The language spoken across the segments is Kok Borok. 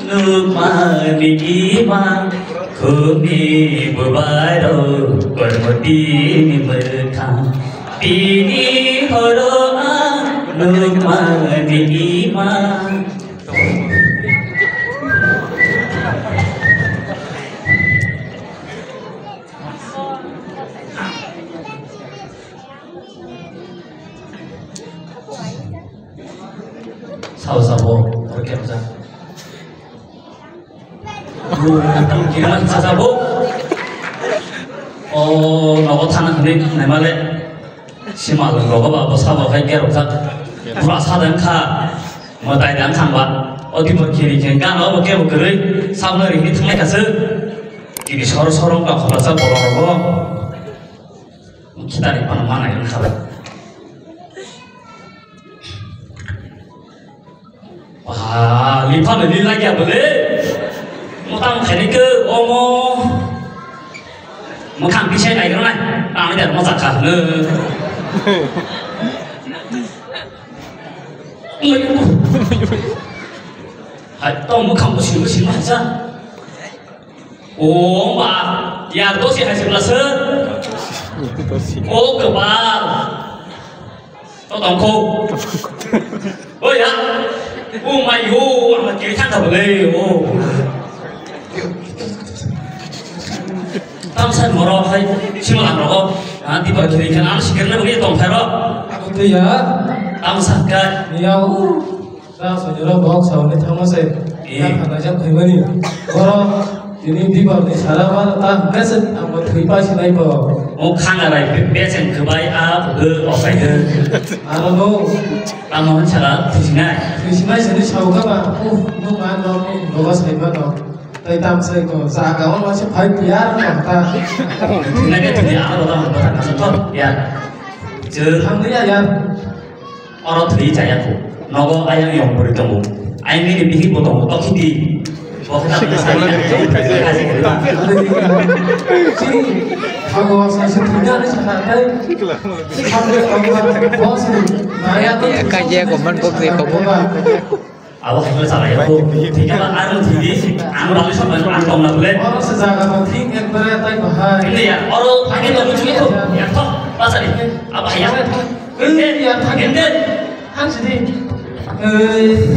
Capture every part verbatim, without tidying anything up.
Nukmani ima khuni bubairo kormotini mwkhang. Bini horo ang nukmani ima. Sao sabo, oro kemsa. Kiri man sa sabo. O, nogo thana hwnwi naimale. Simal rogo ba bo sabo khai kerok jak. Pura sa dang kha. Mo dai dang khang ba. O di bo kiri khen gana bo kebo kwrwi. Sabla ri hwnwi thanglai kha se. Kiri sor sor wng kha khoroksa borok rogo. Khitari phano manai wngkha. Ba, liphano lilai ya bole. Motang khaini ke omo. Mokhang bisai nai ronai. Ani dar mosa kha. Hai, to mokhang bo sini sini masa. O ba, yar dosi hai sibla se. O kebal. To tongkho. O ya. O mai ho, ang kiri thang kabo le. O. Tamsa moro hai, sima lang rogo. Ha, di ba kiri kan ang sikir le bagi tong phai ro. Aku tu ya. Tamsa kai. Ya. Ta sonyoro bok sauni thangma se. Eh. Ta khanajak phaimani. Boro tini dibar ni sara ba ta hwnkhe se ang bo thwi pa sinai bo. O khanga rai be-, besen kwbai a bwkhe okai de. Aro no. Tamo hwn sara thwisinai. Thwisinai sini sauka ba. Uh, no ma no ni bogo sai ba no. Tai tam sai ko. Sa ka on ma se phai piar no ta. Thwinai ke thwi aro da hwn ba ta ka sa thor ya. Je. Thang ya ya. Oro thwi chaya kho. Nogo ayang yong pori tongo. Ayang nini bihik bo tongo. Tokhi di. Bo khe ta sai. Chini. Hago sa se thwi na ni sa tai. Hago sa se. Maya to. Ka je ko man ko se ko. Abo hai ko sa ya ko. Thik aba aru thwi di. Ang rali sa ban ang tong na bole. Oro se jaga ma thik ekbare tai bahai. Ini ya. Oro thagi to muchuli to. Ya to. Pasari. Abo hai ya. Ei, ya, thang. Hende. Hang sidi. Ei,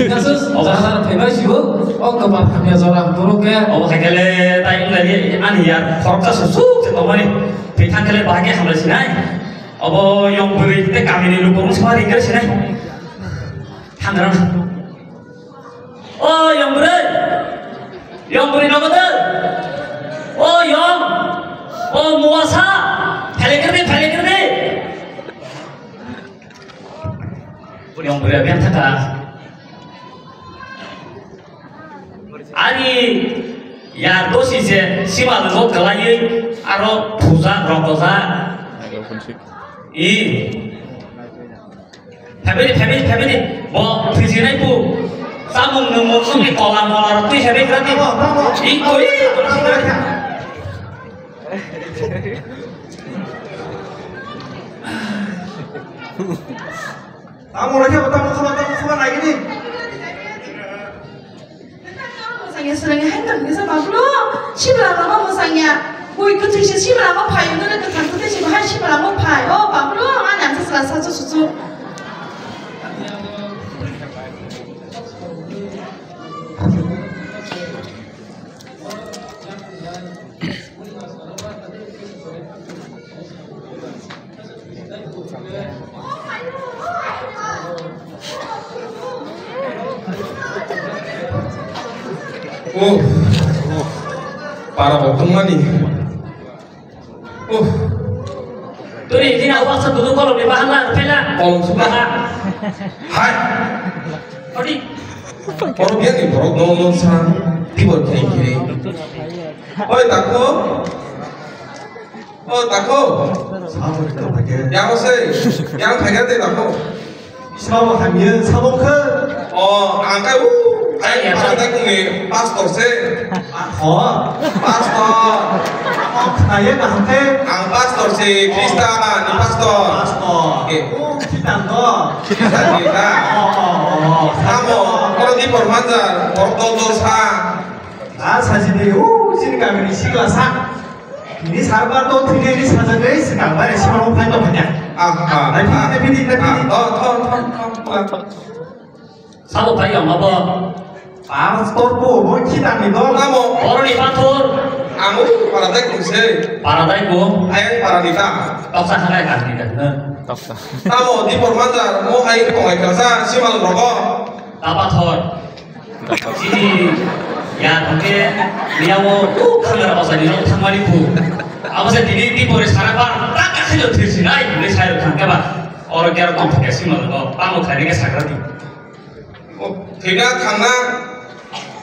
nasus, oh. Jala phaibai sibo. O kabar hamya jora turu ke. Obo khaikele tai wnglaidi ani ya khoroksa susu se tongmani. Twi thangkele bahai khe hamlai sinai. Obo yong bwrwi te kamini lukurung sima ringkar sinai. Thangrang. O yong bwrwi, yong bwrwi nogo de. O yong, o muasa, phailai kir di, phailai kir di. Yong bwrwi abiang thaka. Ani yar dosi se sima lwngo kwlaiwi aro thuja rokoja. I. Family, family, family. Bo thwijinai bu. Samung nungmung nungni kola mola rok twi hebai kwrwdi. Iko, iko, iko. Tamo rokhe, tamo khuma, tamo khuma nai gini. Mwsangya swrwngya hai tong kisa baphlo, sibla lama mwsangya. Bui kwthwi se sibla lama phai, nini kwthang kwthwi se bahai sibla lama phai. O baphlo, ani ang se sla sa chu su chu. Oh, para bo tongmani. Oh. Turi, dina waksa dudu kolom ni bahala, rupela. Kolom suka. Baha. Hai. Odi. Borok yang ni borok no no sa, tibor kiri kiri. Oi, tako. O tako. Yang se, yang thaiga de tako. Sabo hamya, sabo khe. O, ang kai u. Ai, ya, sa, Kuni pastor se. Ho. Pastor. Kaya kaham khe. Ang pastor se, Khristan ni pastor. Pastor. Oke. Oh, Khristan to. Khristan ni ta. Oh, oh, oh. Tamo, oro di por manjar, por dol dol sa. Ah, sajini, uh, sini kami ni sikla sa. Ini sarbar to thini ini saja guys, kabar isi mau phai to phai. Ah, ah. Tapi, tapi, tapi. Oh, thon, thon, thon, thon. Sabo pai yong abo. Pastor po bo khitani dol. Tamo. Boroni pathor. Ang u paradai kung se. Paradai kung. Ayang paranita. Toksa halai kanita. Toksa. Tamo di pormanjar mo ayang tongai kasa simal rogo. Ta pathor. Sini ya thangke niyawo u khangar osani no thangmani pu. Abo se dini di pore sara bar ta kakhilo thirsinai ni sai thangke ba. Oro kero tong thangke simal rogo. Tamo khaini ke sakrati. Thwina thangna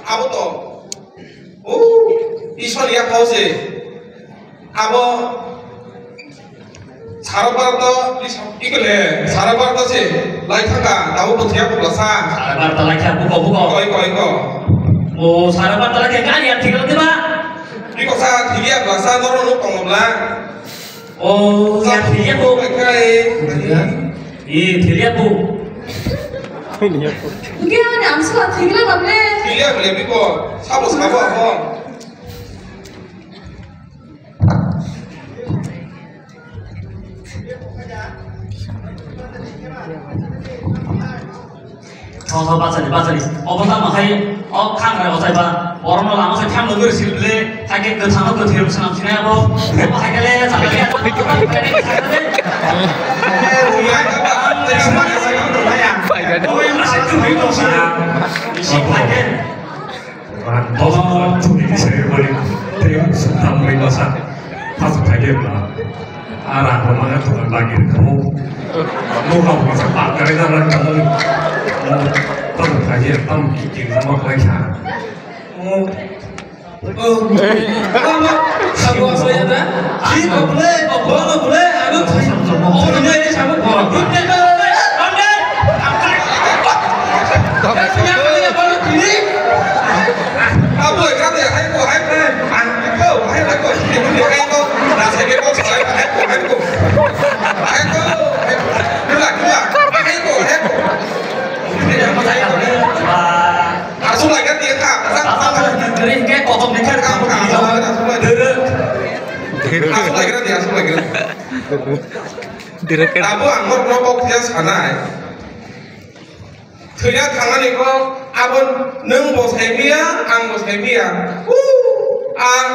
abo to. O Isor ya pause. Abo Sarabarato ikele Sarabarato se lai thangka tabo buthiya bukla sa. Sarabarato lai thangka buko buko. Koi koi ko. O Sarabarato lai thangka ani athikal diba. Iko sa thiya bukla sa noro nuk tongobla. O, ya, thiliya po. Kai. Iya. Iya, thiliya po. Thiliya po. Oke, ani ang suka thiliya bable. Thiliya bable biko. Sabo, sabo, abo. Thong thong bachali bachali. Obo tamo hai o khangra ochai ba. Borokno lama se khamno gori sil bile. Hai khe kwthangno kwthwi rok swnam sinai abo. Obo hai khe le chakali. Ran toma churi di sari bari. Tei sumtam bai masa. Pas bai de ma. Ara ko ma to lagi ko. Mo ka mo sa pa kare da ran ka mo. Mo tam ka ye tam ki ki mo ka ya. Mo. Oh. Mo. Sabo so ya da. Ki ko ble, ko ko ble, anu. Oh, ni sabo. Direct. Abo ang norokno kok khe sanai. Thwina thangnani kok abo nwng bo sai miya, ang bo sai miya. Uu, ang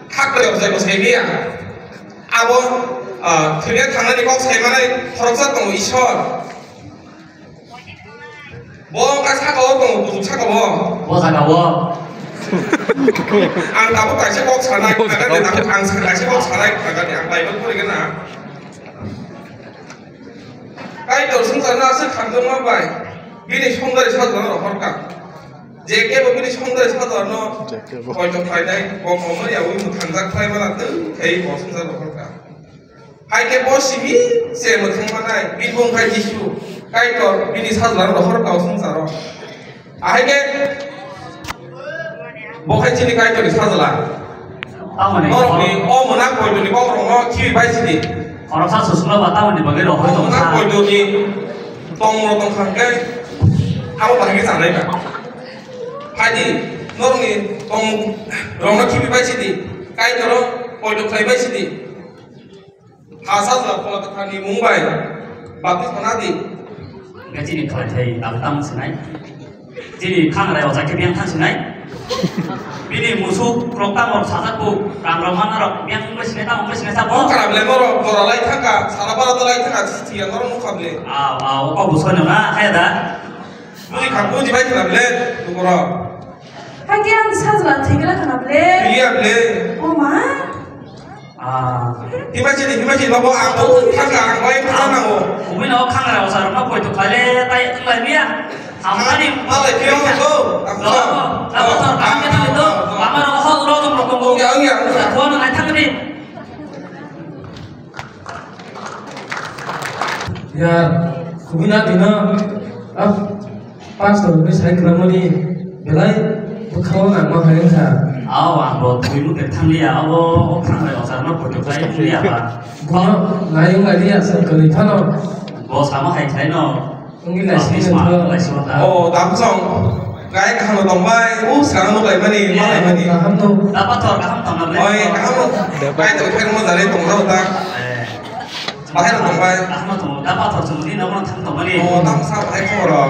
hakbai rok sai bo sai miya. Abo, ah, thwina thangnani kok sai manai khoroksa tongo Isor. Bo wngkha saka o tongo, buchuk saka o. Bo saka o. Ang tabuk kaisa kok sanai, ang kaisa kok sanai, ang Bible pori gana. Kaitor swngcharno aswk hamjakma bai bini songdari sajlano rohorkha. Je kebo bini songdari sajlano poito khlainai, bo komor yaui mwthangjak khlai mano tei bo swngchar rohorkha. Hai khe bo simi se mwthang manai, bini mung khai Jisu, Kaitor bini sajlano rohorkha o swngcharo. Ahai khe bo khai chini Kaitorni sajla. Tamoni norokni o mwnak poitoni kokrokno khibi bai sidi. Khoroksa susuma ba tamoni bagwi rohor tongsa. O mwnak poitoni tongmung tongkha hwnkhe abo bahai khe chanai ba. Haidi norokni tongmung rokno khibi bai sidi. Kaitoro poito khlai bai sidi. Hasa jora Phola Kwtharni mung bai baptisma na di. Hingke chini khlaithai tabuk tamo sinai. Chini khangrai o jaikhe biyang thang sinai. Bini musuk rok tamo rok sajak bo, rang rok manna rok biyang wngbai sinai, tamo wngbai sinai sabo. Nukha ble norok jora lai thangkha, sara bara to lai thangkha, sithiya norok nukha ble. Aw, aw, o kok busoino na, haya da. Buji kha, buji bai khna ble, lukurok. Hakhe ang sajla thwigwla khna ble. Thwiya ble. O ma. Ah. Himai chini, himai chini, babo, ang to thangkha, ang bai thang nango. Ubui no khangra o sarok no poito khaile, tai wng lai miya. Hamani. Malai phiya ko. Lo, lo, lo, to, kami to, to, mama ro ho, ro, to, ro, to, ro. Ya, ya. Ko na nai thang ni. Ya, kubina dino, ah, pastor ni sai kramoni, Belai bwkhao nangma hai wngkha. Ao, ang bo thwimung de thanglia, abo o khanglai o charno poito khlai wnglia ba. Bono nai wng lai liya, chwng kwrwi phano. Bo samo hai khlaino. Wngwi lai sini wngkha. Lai sini wngkha. O, Damsong. Kai kaham tong bai, u swkang nuk lai mani, ma lai mani. Kaham no. Da pathor kaham tong na bai. Oi, kaham no. Kai to kher mo jare tong rao ta. Eh. Bahai tong bai. Kaham tong, da pathor chumni na mo thang tong mani. O, Damsa bahai khoro.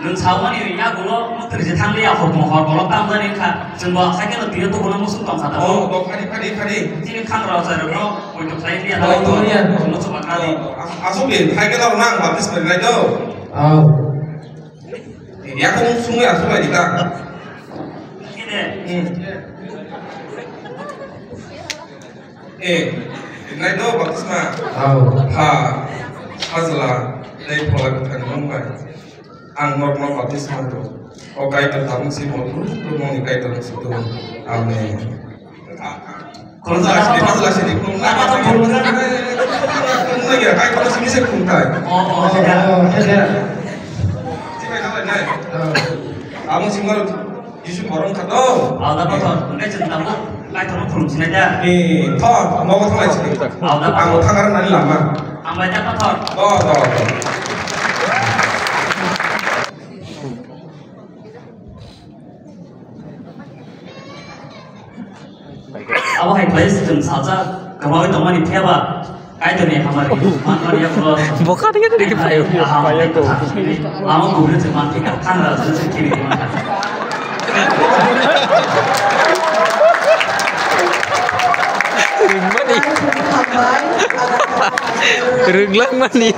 Nwng saumani yagulo mwtwrwi se thang liya, hokmo hor bolok tamjani wngkha. Chwngbo haikhe no twiyo tubuno musuk tongkha tabuk. Oh, oh, phadi, phadi, phadi. Chini khangrok chairokno poito khlai liya. Oh, tabuk. Oh, yeah. Chwngno chuba kha di. Oh, oh, aswk de, haikhe norok nang baptisma rinai do. Oh. Yakung sungwi aswk lai di ta. Khe de. Hmm. Eh, rinai do baptisma. Oh. Ha. Hajla. Dei phola kwthar nung bai. Ang norokno baptisma rw. O Kaitor tabuk si mo, tabukni Kaitor si tu. Amen. Khoroksa Kaitor si, Kaitor si, Kaitor si, Kaitor si, Kaitor si, Kaitor si, Kaitor si, Kaitor si. Oh, oh, oh, oh, oh. Tabuk si mo. Jisu borok wngkha to. Alda pathor, hwnkhe chwng tabuk Kaitorno khulum sinai da. Eh, thon, nogo thonglai sini. Alda pathor. Ang thangna nani lama. Ang bai da pathor. Do, do, do. Abo hai khlai chwng salsa kwmawi tongmani phiya ba Kaitorni hamari manmani yaphro. Bokha thangya tini khe phaio. Aham. Amo kubri chwng manphi kha, thangra chwng chwng kiri mankha. Ringmani. Ringlangmani.